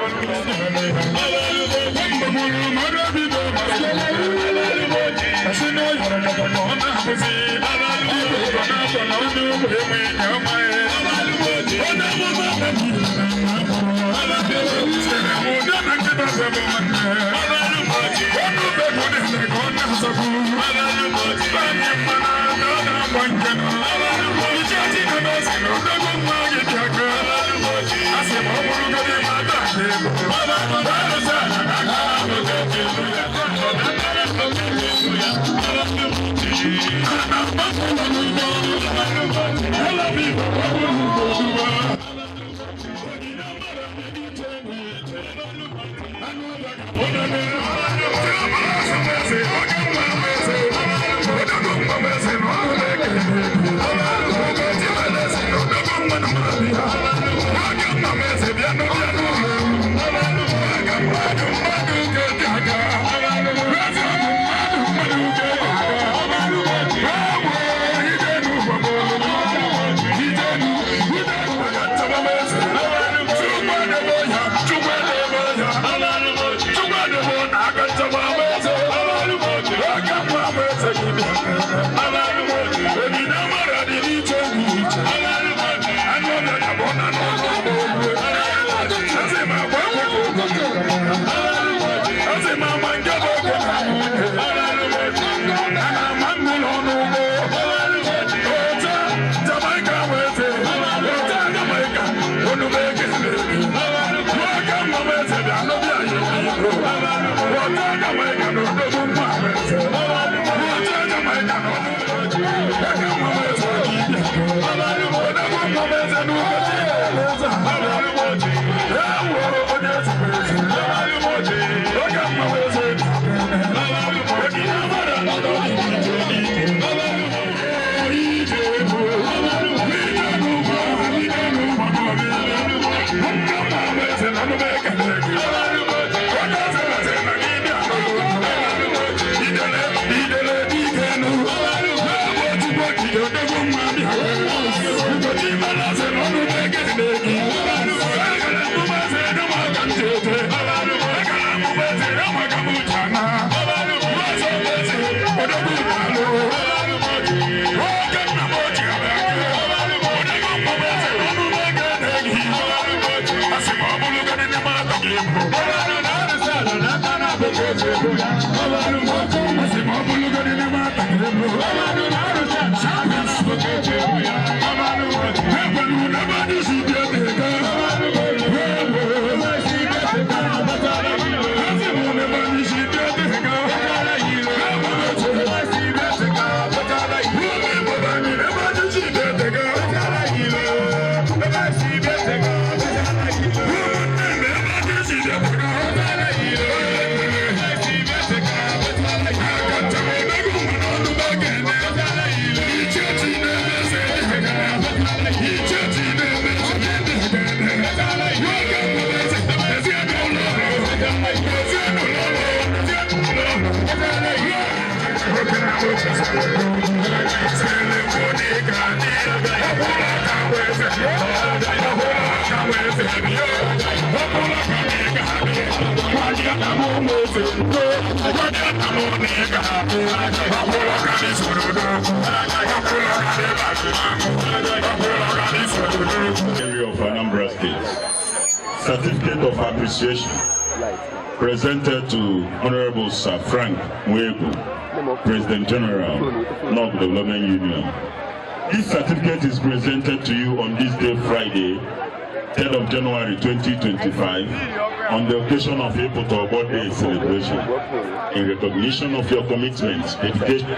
Area of Anambra State. Certificate of Appreciation presented to Honorable Sir Frank Nwegu, President General, Nawgu Development Union. This certificate is presented to you on this day, Friday, 3rd of January 2025, on the occasion of Iputa Ogbo Day celebration, in recognition of your commitment, dedication,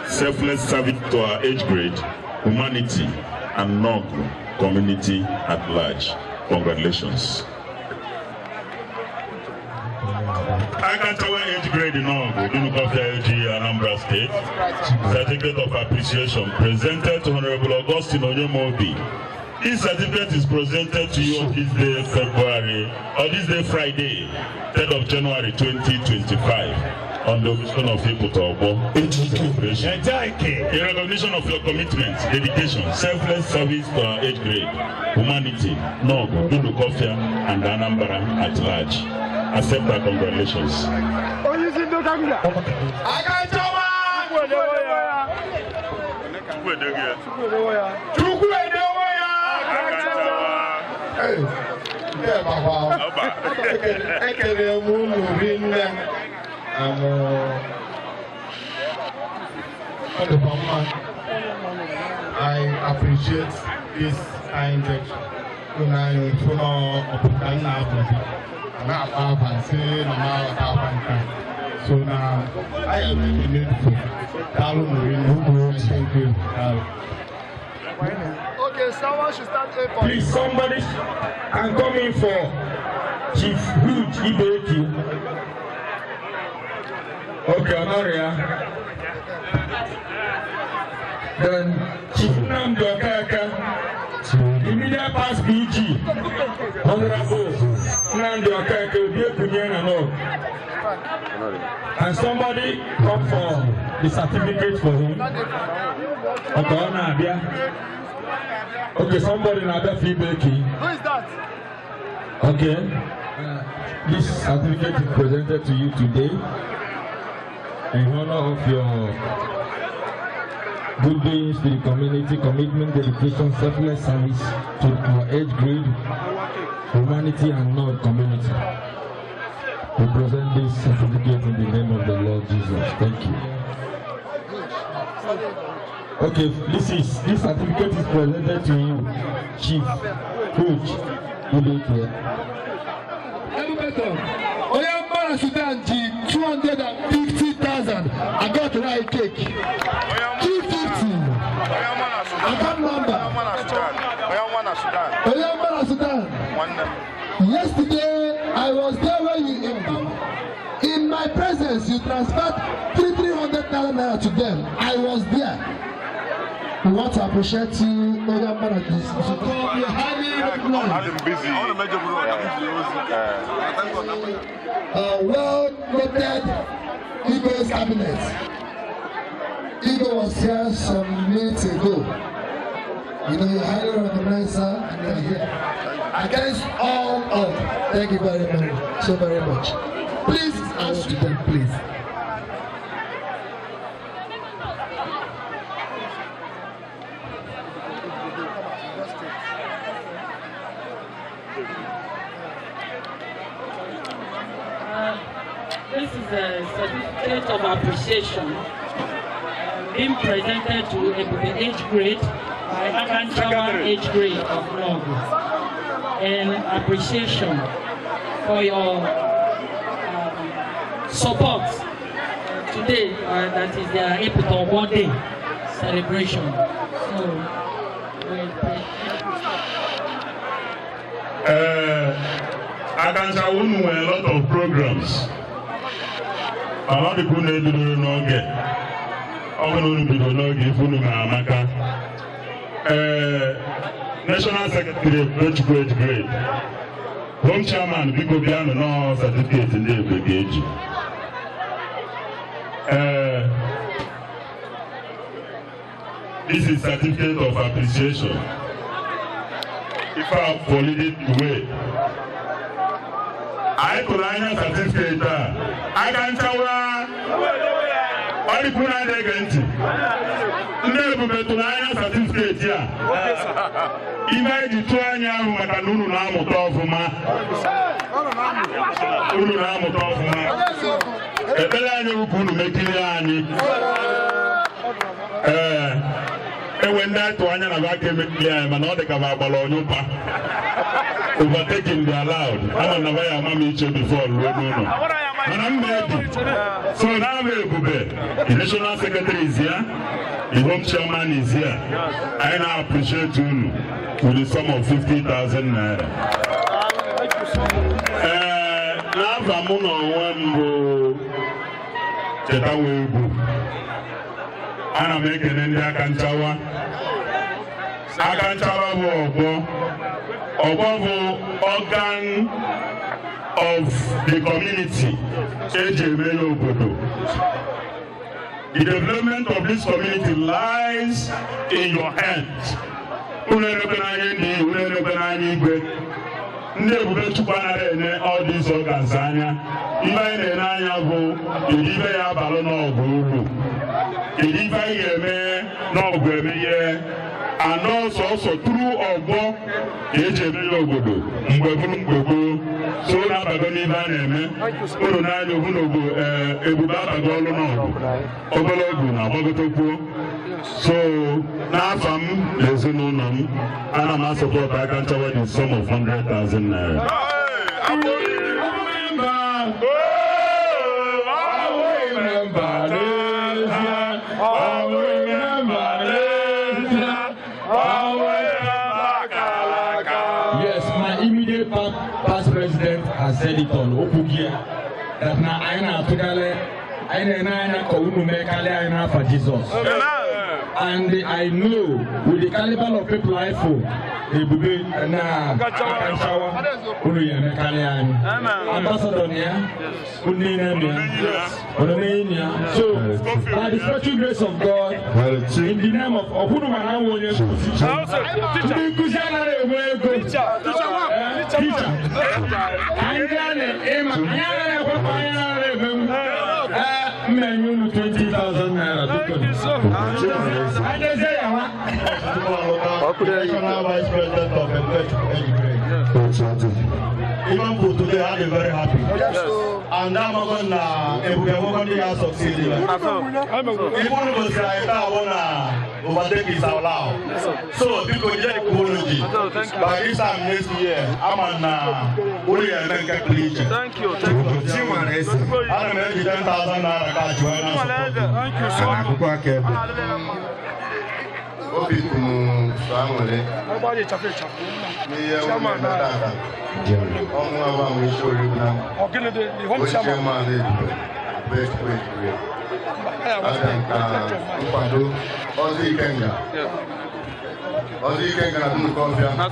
selfless service to our age grade, humanity, and Nawgu community at large. Congratulations. Akanchawa age grade in Nawgu, Dunukofia AG, Anambra State. Certificate of Appreciation presented to Honorable Augustine Onyemobi. This certificate is presented to you on this day, February, or this day, Friday, 3rd of January 2025, on the occasion of Iputa Ogbo celebration. In recognition of your commitment, dedication, selfless service to our age grade, humanity, Nawgu, Dunukofia, and Anambra at large. Accept our congratulations. Ekele m unu rinne ọ dịkwa mma. I appreciate this kind gesture. Unu anyị fụ na ọpụta nna apụta na-akpa afa sị na m aghọta afa nke a. So na I am grateful. Daalụ nụ rinne. Thank you. Daalụ. Okay, someone should start A for Please, somebody can come in for Chief Huge Ibeki. Okay, Honoria. Then Chief Nnamdi Okeke, immediate past PG, Honorable Nnamdi Okeke, Obiekunye Nano. And somebody come for the certificate for him. Okay, Onabia. Okay, somebody na-abịa for Ibeki. Who is that? Okay. This certificate is presented to you today in honor of your good doings to the community, commitment, dedication, selfless service to our age grade, humanity, and Nawgu community. We present this certificate in the name of the Lord Jesus. Thank you. Okay, this certificate is presented to you, Chief Coach Ibeke. Onye Sudan ji 250,000. I got the right cake. 250. Account number. Onye Sudan. Yesterday I was there when you in my presence you transferred 300,000 naira to them. I was there. We want to appreciate you, Onye highly recognized. Well noted Igwe's cabinet. Igwe was here some minutes ago. You know, you highly recognized, sir, and you're here. Against all odds. Thank you very much, so very much. Please ask to them, please. This is a certificate of appreciation being presented to Ebube age grade by Akanchawa age grade of Nawgu in appreciation for your support today, that is their Ịpụta Day celebration. So, we Akanchawa, unu nwere a lot of programs. Mana ọ dịka unu ebidoro n'oge. Ọ bụrụ na unu bidoro n'oge, ife unu na-amaka. National Secretary Ebubechukwu Age Grade. Home Chairman, biko bịanụ nọọ certificate ndị ebube ga-eji. This is certificate of appreciation. Ife a for leading the way. Anyị tụrụ anya certificate a. Aka nchawa, ọ dịkwu na ege ntị. Ndị ebube tụrụ anya certificate a. Ife anyị ji tụọ anya ahụ maka na unu na-amụta ọfụma. Unu na-amụta ọfụma. Ekpere anyị bụ ka unu mekirie anyị. Ee, enwe ndị atụ anya na aka emekiri anyị, mana ọ dị ka agbara ọnyụpa. Overtaking dị allowed. Ama na ya ama m iche before ruo n'ụlọ. Mana mba ebi. So now Ebube, the national secretary is here, the home chairman is here. I now appreciate unu with the sum of 50,000 naira. Ee, n'afa mụ na onwe m bụ Cheta Egwu. Ana m ekene ndị aka nchawa. Aka nchawa bụ ọgbọ. Ọgbọ bụ organ of the community eji emere obodo. The development of this community lies in your hands. Unu elekwe n'anya ndị, unu elekwe n'anya igwe. Ndị ebube Chukwu anaghị ene all these organs anya. Ife anyị na-ene anya bụ kedu ife ya abalụ n'ọgụ uru. Kedu ife anyị ga-eme n'ọgụ emeghe anọ sọsọ tụrụ ọgbọ ka eji eme ya obodo mgbe bụrụ mgbe gboo. So na-abago n'ife a na-eme unu n'anya obu n'obu ebube abago ọlụ n'ọgụ obere ogu na-agbagotekwuo. So n'afa m na ezinụlọ m, ana m asọpọtụ aka nchawa the sum of 100,000 naira. Yes, my immediate past president has said it all. Okwugie that na anyị na-atụgharị, anyị na-ene anya ka unu mee karịa anyị n'afa Jizọs. And I know with the caliber of people I feel, Ebube na Akanchawa, unu ya eme karịa anyị. Ambassador na ya, unu niile na ya, unu niile ya. So, by the special grace of God, in the name of ọkwụrụ ma na onye nkuzi. Ndị nkuzi anaghị enwe ego. Teacher. Anyị gaa na ịma, anyị anaghị ekwekwa, anyị anaghị emenwu. Ee, mmenye unu 20,000 naira biko. Anyị eze ya nwa. National Vice President of Ebubechukwu Age Grade. Even for today, I'm very happy. And I'm going to Ebube going to succeed. Even if I want to overtake is allowed. So, because you by this time next year, I'm on Thank you. Thank you. I'm going to 10,000 naira cash. Thank you so much. Obi kwuru sọ aṅụrị n'ihe omume tata. Ọnwụ agbanwe isi oriri na chairman Ebube Ebubechukwu abịa nka nkwado ọzọ ikenga, ọzọ ikenga na Dunukọfịa na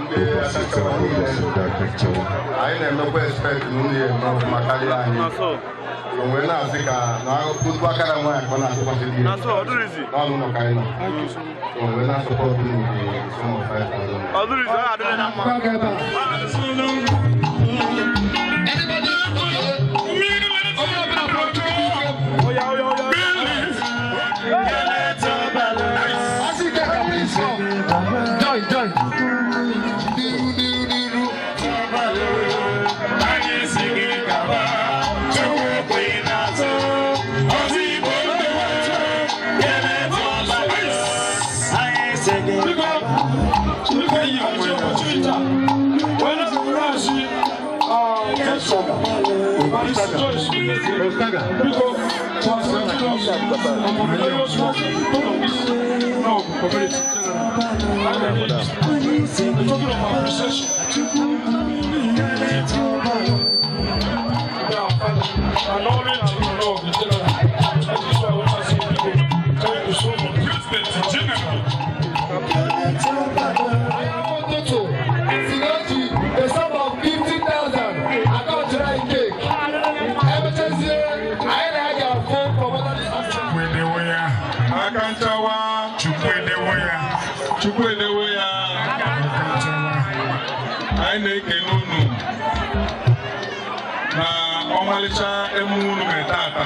ndị Akanchawa niile. Anyị na-emekwa expect na unu ya eme ọfụma karịa anyị. O wee na-asị ka na otu aka na nwaanyị ka ọ na-atụkwasị di ya n'ọnụ ụlọ ka anyị nọ. O wee na-asọpọtụ unu the sum of 5,000. Join, join. N'iru, n'iru, n'iru. Anyị si gị gaba, Chukwu ekweghị n'azụ. Ọzọ Igbo ndị nwere, Biko anyị ji opportunity a wee na-asị Barrister Joyce, biko, for accepting us and for the various work done on this Nawgu community generally. A token of appreciation. And all in Nawgu generally. That is why I want to say, biko, thank you so much. President General. Anyanwụ ụtụtụ si na o ji a sum of 50,000 akọchiri anyị cake. Emechazie, anyị na ya ga-afụ for this. Chukwu edewo ya. Aka nchawa. Chukwu edewo ya. Chukwu edewo ya. Aka nchawa. Anyị na-ekele unu na ọmalịcha emume unu mere tata.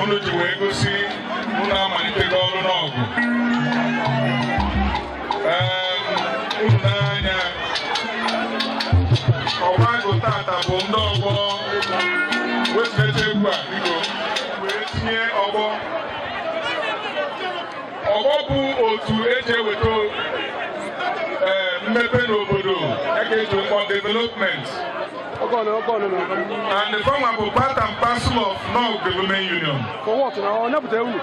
Unu ji wee gosi unu amalitego ọrụ n'ọgụ. Unu n'anya ọgbagụ tata bụ ndị ọgbọ wetụleta egwu a, biko, wee tinye ọgbọ. Ọgbọ bụ otu eji eweta mmepe n'obodo, ya ka eji mkpọ development, and the former bụ part and parcel of Nawgu Development Union.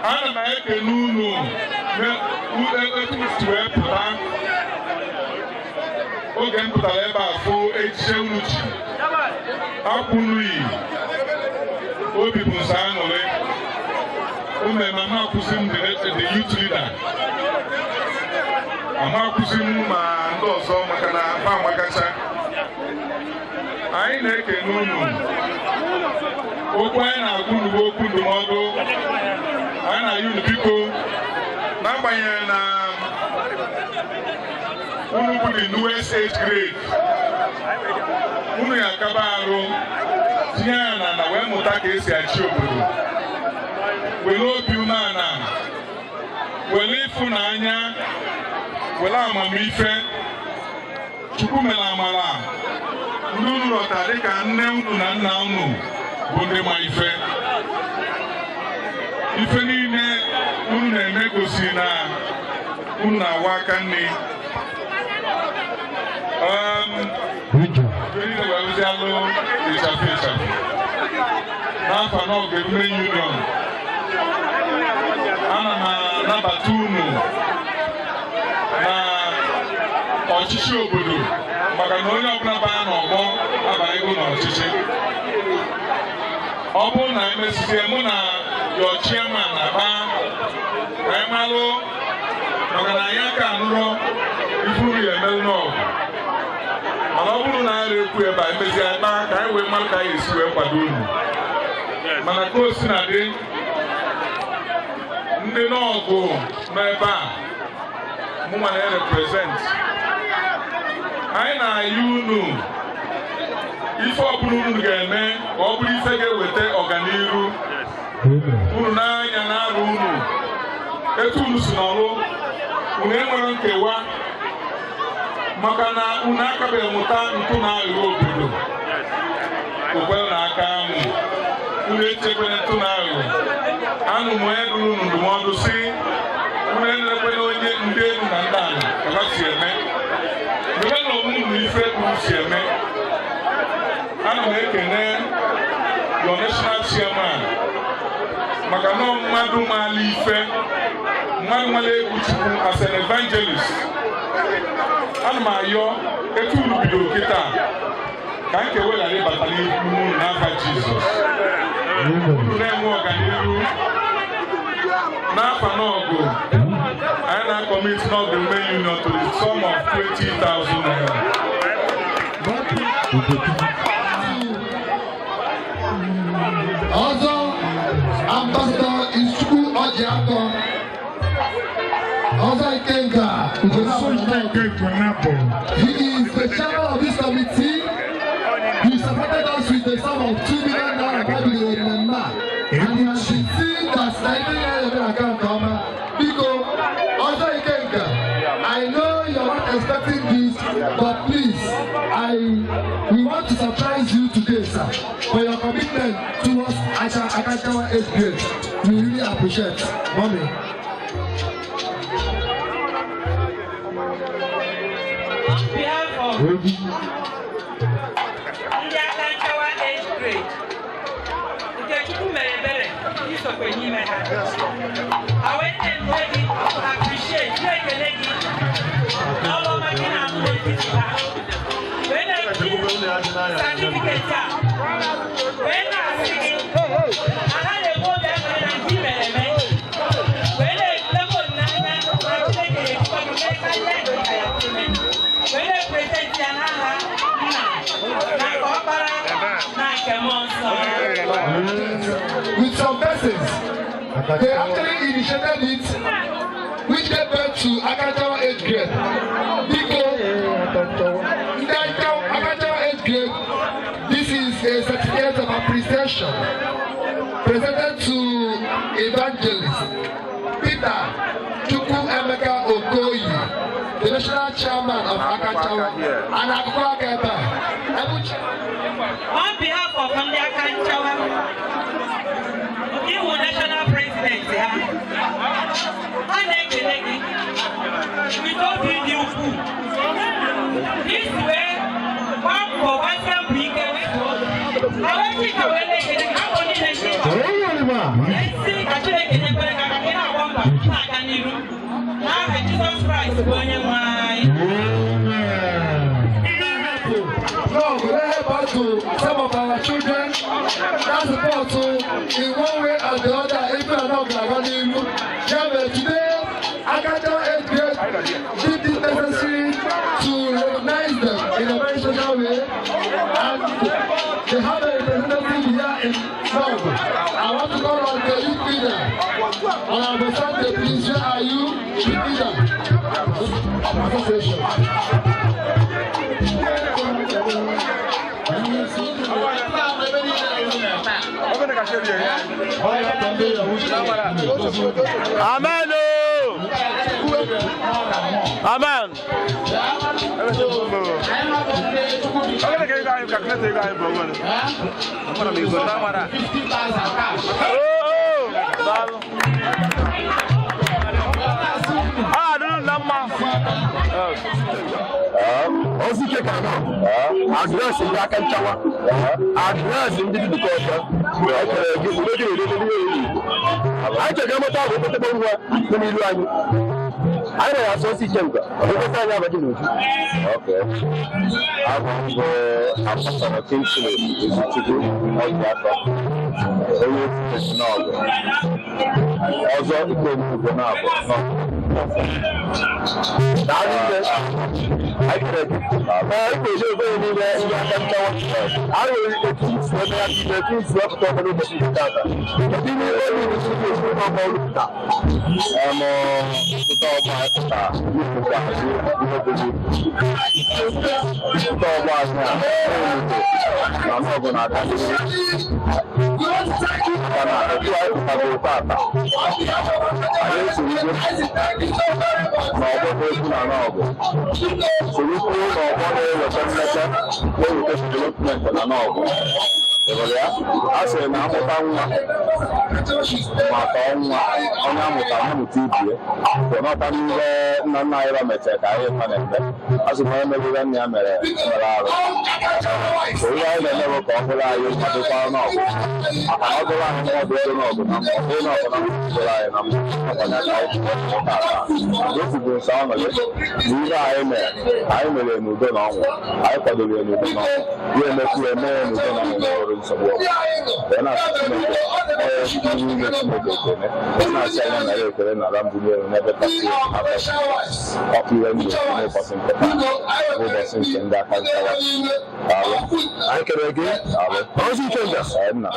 Ana m ekene unu etu si wee pụta. Oge m pụtara ebe a fụ echiche unu ji akwa unu yi, obi bụ nsọ aṅụrị ume ma ma akwụsị m the youth leader, ama akwụsị m ma ndị ọzọ, maka na fa amakacha. Anyị na-ekene unu. Okwu anyị na-agwa unu bụ okwu ndụmọdụ. Anyị na-ayọ unu, biko, n'agbanyeghị na unu bụ the newest age grade, unu ya akaba arụ tinye ya n'ala wee mụta ka esi achị obodo, were obi umeala, were ịfụnanya, were amamife. Chukwu mere amara, ndị unu rọta dịka nne unu na nna unu bụ ndị ma ife. Ife niile unu na-eme gosi na unu na-awa aka nne. Ife niile wee rụzialụ ịchafụ ịchafụ n'afọ Nawgu Development Union. Ana m anabata unu na ọchịchị obodo, maka na onye ọbụla baa n'ọgbọ abanyego n'ọchịchị. Ọ bụrụ na emesizie, mụ na your chairman na-akpa ka anyị malụ, maka na anyị aka anụrọ ifuru ya emelụ n'ọgụ. Mana ọ bụrụ na anyị ekwu ebe a, emezi anyị kpaa ka anyị wee malụ ka anyị esi wee kwado unu. Mana ka o si na dị, ndị n'ọgụ nọ ebe a, mụnwa na-represent, anyị na-ayọ unu, ife ọbụla unu ga-eme ka ọ bụrụ ife ga-eweta ọganiru unu n'anya na-arụ unu etu unu si n'ọrụ unu enwere nkewa, maka na unu akabeghị mụta ntụ na aghụghọ obodo okwere na aka anwụ. Unu echekwere ntụ na aghụghọ anụ m. Onye dụrụ unu ndụmọdụ si unu enerekwere onye ndị elu na ndị ala ka ha si eme mebe na onwe unu ife unu si eme. Ana m ekene your national chairman, maka na mmadụ maala ife, mmadụ nwere egwu Chukwu as an evangelist. Ana m ayọ, etu unu bidoro kịta, ka nkewe ghara ịbata n'ihu unu n'afa Jizọs. Unu na-enwe ọganihu n'afa n'ọgụ. Anyị na-commit Nawgu Development Union to the sum of 20,000 naira. Ọzọ, Ambassador Ichukwu Ọjịakọ, Ọzọ Ikenga. He is the chairman of this committee. He supported us with the sum of 2 million naira bidoro mmemme a. And he has been seeing that na ihe ya eme aka nke ọma. Biko, Ọzọ Ikenga, I know you're not expecting this, but please, I we want to surprise you today, sir, for your commitment towards Aisha Akanchawa age grade. We really appreciate. Mommy. Ndị aka nchawa age grade nke Chukwu mere ebere isokwe n'ime ha, ha wee na-eme gị appreciate, na-ekele gị n'ọrụ ọma gị na-alụ n'etiti ha, wee na-eji certificate a wee na-asị gị na ha na-enwe obi aṅụrị na nke i mere eme, wee na-elekwa olileanya na Chineke ga-ejikwa gị mee karịa nke ka ya eme, wee na-epresent ya n'aha Nna na nke Ọkpara na nke Mmụọ Nsọ. With some persons. They actually initiated it, which gave birth to Akanchawa age grade. Biko, ndị Akanchawa age grade, this is a certificate of appreciation presented to Evangelist Peter Chukwu Emeka Okoye, the national chairman of Akanchawa, and akụkọ aka ebe a. On behalf of ndị aka nchawa, iwu national president ha, ha na-ekele gị with obi dị ukwuu isi wee gbaa mbọ, gbasie mbọ ike ha wee chika wee na-ekele gị afọ niile ndị esi ka Chineke nyekwere gị aka ka ị na-agba mbọ na-aga n'iru n'aha Jizọs Kraịst bụ onye nwe anyị. No, we don't help out to some of our children. That support to in one way or the other, if you are not going to. Yeah, but today, Akanchawa age grade did it necessary to recognize them in a very special way, and they have a representative here in Nawgu. I want to call on the youth leader. Honorable Sunday, please, where are you? Youth leader. Association. Amen. Amen. Ozi ike ka nọ address ndị aka nchawa, address ndị dịdịka ọcha ekere gị udo gị na-edobe n'ihe Igbo anyị chọrọ ka amata bụ okpotokpo ngwa nọ n'ilu anyị. Anyị na ya asụ osi ike nga okweta anyị abaghị n'uju. Abụ mbụ Apọstọl Kingsley Ezichukwu Ọjịakọ, onye otu n'ọgụ ọzọ ike omume na-abụ. Daalụ nne, anyị kere gị. Ee, ị ga-eji ofe niile ndị aka nchawa. Anyị nwere etu isi eme ya niile, etu isi wepụta ọbụla ụbọchị nke taata. Kedu ihe onye ibu si ga-esi n'ọba ọrụ pụta? Pụta ọgbọ anyị pụta ikwukwa ihe buru ibu. Pụta ọgbọ anyị a na n'ọgụ na-aga n'ihu maka na etu anyị pụtagoro tata, anyị esorogo n'ọgbọ na-ekwu na n'ọgụ soro kwuo n'ọgbọ na-eweta mmepe, na-eweta development na n'ọgụ. Ịhụrụ ya? A sịrị na amụta nwa ma tọọ nwa, onye amụta amụta ibie bụ n'ọkwa n'ihe nna nna anyị mechara ka anyị fa na-eme. A sị na onye meriri nna ya mere mere arụ. So ihe anyị na-eme bụ ka ọ bụrụ anyị kwadokwa n'ọgụ, maka na ọ bụrụ anyị nwa bụ ego n'ọgụ na mma, ọ bụrụ n'ọgụ na mma bụrụ anyị na mma. Ọkwanye ka anyị tata otu bụ nsọ ọnọdụ na ihe anyị mere, anyị mere n'udo na ọnwụ, anyị kwadoro ya n'udo na ọnwụ, ya emekwu eme ya n'udo na ọnwụ, nwere nsogbu ọbụla. Wee na-asị Chineke onye n'ime Chineke ekele, wee na-asị anya na ya ekele na ala mbuli elu n'ebe kasị ọkụ ihe ndụ n'ụbọchị nke taa bụ ụbọchị nke ndị aka nchawa. Daalụ. Anyị kere gị. Daalụ. Ozi ike nga. Ee, nna.